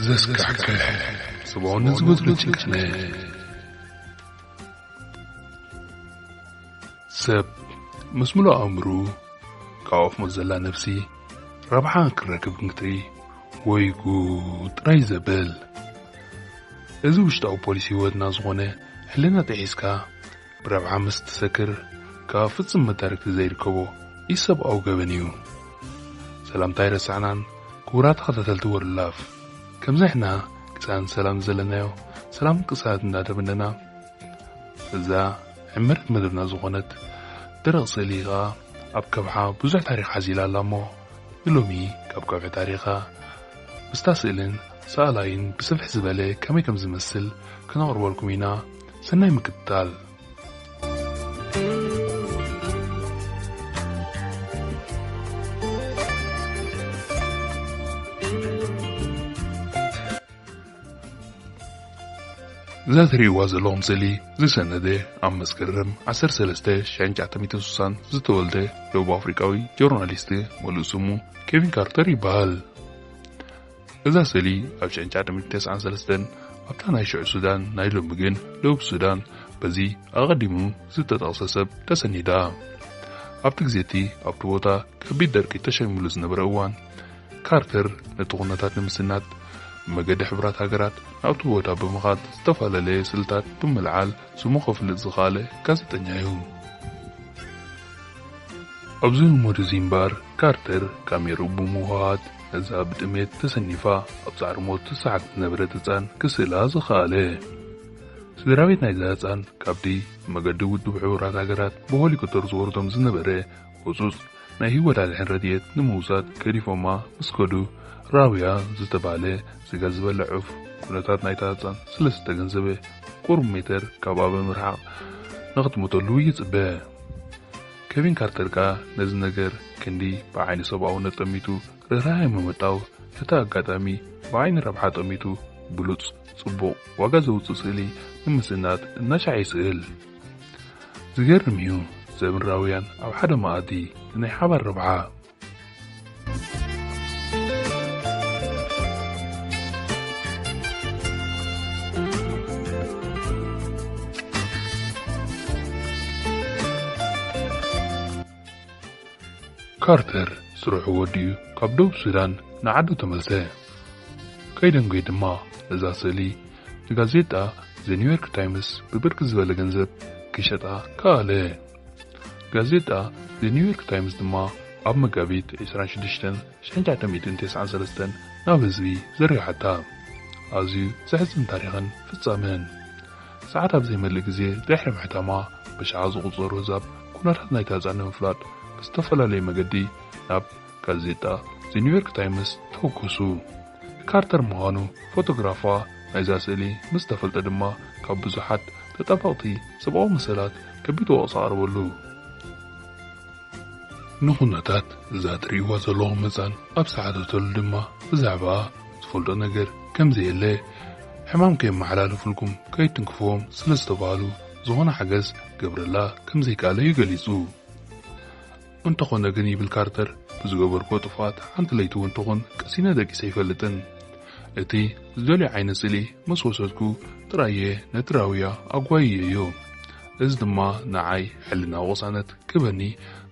ዘስካሕክሕ፣ ሰብኣውነት ዝጎድሎ ጭካነ። ሰብ ምስ ምሉእ ኣእምሩ ካብ ኣፍ ሞት ዘላ ነፍሲ ረብሓ ክረክብ ክትርኢ ወይ ጉድ ጥራይ ዘብል። እዚ ውሽጣዊ ፖሊሲ ህይወትና ዝኾነ ሕልና ጥሒስካ ብረብሓ ምስ ትሰክር ካብ ፍጹም መዳርግቲ ዘይርከቦ ኢሰብኣዊ ገበን እዩ። ሰላምታ ኣይረሳዕናን ክቡራት ተኸታተልቲ ወርላፍ። ከምዚ ንሕና ቅሳን ሰላም ዘለናዮ ሰላም ቅሳት እንዳተመነና እዛ ዕምርት መደብና ዝኾነት ደረቕ ስእሊ ኸኣ ኣብ ከብሓ ብዙሕ ታሪኽ ሓዚላ ኣላ እሞ ንሎሚ ካብ ከብሒ ታሪኻ ምስታ ስእልን ሰኣላይን ብስፍሕ ዝበለ ከመይ ከም ዝመስል ክነቕርበልኩም ኢና። ሰናይ ምክትታል። እዛ ትርእይዋ ዘለኹም ስእሊ ዝሰነደ ኣብ መስከረም ዓሰርተ ሰለስተ ሺሕ ትሽዓተ ሚእትን ስሳን ዝተወልደ ደቡብ ኣፍሪቃዊ ጆርናሊስት፣ ሙሉእ ስሙ ኬቪን ካርተር ይበሃል። እዛ ስእሊ ኣብ ሺሕ ትሽዓተ ሚእትን ተስዓን ሰለስተን ኣብታ ናይ ሽዑ ሱዳን፣ ናይ ሎሚ ግን ደቡብ ሱዳን፣ በዚ ኣቐዲሙ ዝተጠቕሰ ሰብ ተሰኒዳ። ኣብቲ ግዜ እቲ ኣብቲ ቦታ ከቢድ ደርቂ ተሸሚሉ ዝነበረ እዋን፣ ካርተር ነቲ ኩነታት ንምስናድ መገዲ ሕቡራት ሃገራት ናብቲ ቦታ ብምኻድ ዝተፈላለየ ስእልታት ብምልዓል ስሙ ከፍልጥ ዝኸኣለ ጋዜጠኛ እዩ። ኣብዚ ህሞት እዚ እምበኣር፣ ካርተር ካሜርኡ ብምውህሃድ ነዛ ብጥሜት ተሰኒፋ ኣብ ጻዕሪ ሞት ትስሓት ዝነበረት ህጻን ክስእላ ዝኸኣለ። ስድራ ቤት ናይዛ ህጻን ካብቲ መገዲ ውድብ ሕቡራት ሃገራት ብሄሊኮፕተር ዝወርዶም ዝነበረ ህጹጽ ናይ ህይወት ኣድሕን ረድኤት ንምውሳድ ገዲፎማ ምስ ከዱ፣ ራውያ ዝተባህለ ስጋ ዝበልዕ ዑፍ ኩነታት ናይታ ህጻን ስለ ዝተገንዘበ፣ ቁሩብ ሜተር ካብኣ ብምርሓቕ ንኽትሞተሉ ይጽበ። ኬቪን ካርተር ከኣ ነዚ ነገር ክንዲ ብዓይኒ ሰብኣውነት ጠሚቱ ርህራሄ ብምእታው፣ እቲ ኣጋጣሚ ብዓይኒ ረብሓ ጠሚቱ ብሉጽ፣ ጽቡቕ፣ ዋጋ ዘውጽእ ስእሊ ንምስእናድ እናሻዕ ይስእል። ዝገርም እዩ፣ ሰብን ራውያን ኣብ ሓደ መኣዲ ንናይ ሓባር ረብሓ። ካርተር ስርሑ ወዲኡ ካብ ደቡብ ሱዳን ንዓዱ ተመልሰ። ከይደንጎየ ድማ እዛ ስእሊ ንጋዜጣ ዘ ኒውዮርክ ታይምስ ብብርክት ዝበለ ገንዘብ ክሸጣ ከኣለ። ጋዜጣ ዘ ኒውዮርክ ታይምስ ድማ ኣብ መጋቢት ዕስራን ሽዱሽተን ሺሕ ትሽዓተ ሚእትን ተስዓን ሰለስተን ናብ ህዝቢ ዘርጊሓታ። ኣዝዩ ዘሕዝን ታሪኽን ፍጻመን። ሰዓት ኣብ ዘይመልእ ግዜ ድሕሪ ምሕታማ፣ ብሽሓት ዝቑጸሩ ህዛብ ኩነታት ናይታ ህጻን ንምፍላጥ ብዝተፈላለየ መገዲ ናብ ጋዜጣ ዘ ኒውዮርክ ታይምስ ተወከሱ። ካርተር ምዃኑ ፎቶግራፋ ናይዛ ስእሊ ምስ ተፈልጠ ድማ፣ ካብ ብዙሓት ተጣበቕቲ ሰብኣዊ መሰላት ከቢድ ወቐሳ ቀረበሉ። ንኹነታት እዛ ትርእይዋ ዘለኹም ህጻን ኣብ ዝሓተተሉ ድማ፣ ብዛዕባኣ ዝፈልጦ ነገር ከም ዘየለ፣ ሕማም ከየመሓላልፉልኩም ከይትንክፍዎም ስለ ዝተባህሉ፣ ዝኾነ ሓገዝ ክገብረላ ከም ዘይከኣለ እዩ ገሊጹ። እንተኾነ ግን፣ ይብል ካርተር፣ ብዝገበርኩዎ ጥፍኣት ሓንቲ ለይቲ እውን ትኹን ቀሲነ ደቂሰ ኣይፈልጥን። እቲ ዝደልዮ ዓይነት ስእሊ ምስ ወሰድኩ ጥራይ እየ ነቲ ራውያ ኣጓይየዮ። እዚ ድማ ንዓይ ሕልናዊ ቅሳነት ክበኒ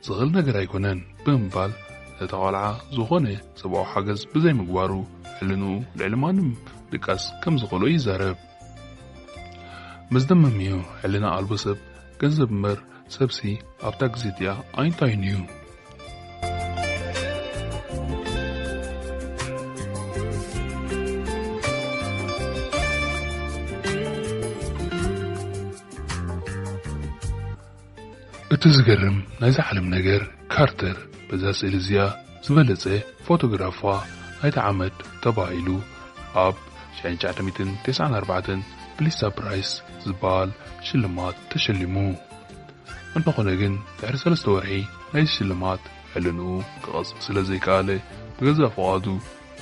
ዝኽእል ነገር ኣይኮነን ብምባል፣ ነታ ቆልዓ ዝኾነ ሰብኣዊ ሓገዝ ብዘይምግባሩ፣ ሕልንኡ ልዕሊ ማንም ድቃስ ከም ዝኸልኦ ይዛረብ። መዝደመም እዩ፣ ሕልና ኣልቦ ሰብ ገንዘብ እምበር ሰብሲ ኣብታ ግዜ እቲኣ ኣይንታይን እዩ። እቲ ዝገርም ናይዛ ዓለም ነገር፣ ካርተር በዛ ስእሊ እዚኣ ዝበለጸ ፎቶግራፋ ናይቲ ዓመት ተባሂሉ ኣብ ሽሕን ትሽዓተ ሚእትን ተስዓን ኣርባዕተን ብሊሳ ፕራይስ ዝበሃል ሽልማት ተሸሊሙ። እንተኾነ ግን፣ ድሕሪ ሰለስተ ወርሒ ናይዚ ሽልማት ሕልንኡ ክቐጽል ስለ ዘይከኣለ፣ ብገዛእ ፍቓዱ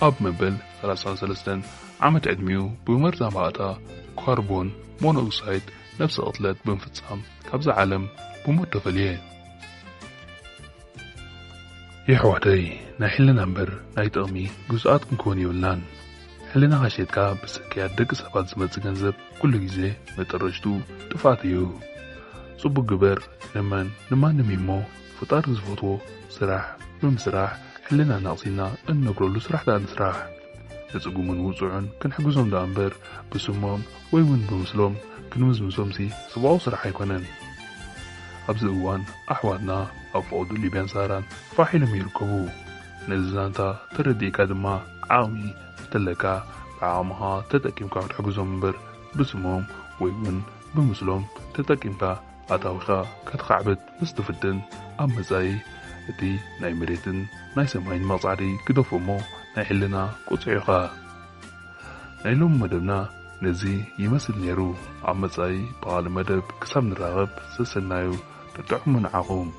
ኣብ መበል ሰላሳን ሰለስተን ዓመት ዕድሚኡ ብመርዛም ባእታ ካርቦን ሞኖክሳይድ ነብሰ ቅትለት ብምፍጻም ካብዛ ዓለም ብሞት ተፈልየ። የሕዋተይ፣ ናይ ሕልና እምበር ናይ ጥቕሚ ግዙኣት ክንከውን የብልናን። ሕልናኻ ሸይጥካ ብስክያት ደቂ ሰባት ዝመጽእ ገንዘብ ኩሉ ግዜ መጠረሽቱ ጥፍኣት እዩ። ጽቡቅ ግበር፣ ንመን ንማንም እሞ፣ ፈጣሪ ዝፈትዎ ስራሕ ብምስራሕ ሕልና ናቕሲና እንነብረሉ ስራሕ ደኣ ንስራሕ። ንጽጉምን ውጹዕን ክንሕግዞም ደኣ እምበር፣ ብስሞም ወይ እውን ብምስሎም ክንምዝምዞምሲ ሰብኣዊ ስራሕ ኣይኮነን። ኣብዚ እዋን ኣሕዋትና ኣብ ፈቐዶ ሊብያን ሳራን ፋሕ ኢሎም ይርከቡ። ነዚ ዛንታ ተረዲእካ ድማ ዓቕሚ እንተለካ ብዓቕምኻ ተጠቂምካ ክትሕግዞም እምበር ብስሞም ወይ እውን ብምስሎም ተጠቂምካ ኣታዊኻ ከተኻዕብት ምስ ትፍትን ኣብ መጻኢ እቲ ናይ መሬትን ናይ ሰማይን መቕጻዕቲ ግደፎ እሞ ናይ ሕልና ቁጽዕ ኢኻ። ናይ ሎሚ መደብና ነዚ ይመስል ነይሩ። ኣብ መጻኢ ብኻልእ መደብ ክሳብ ንራኸብ ሰሰናዩ ጥጥዑሙ ንዓኹም።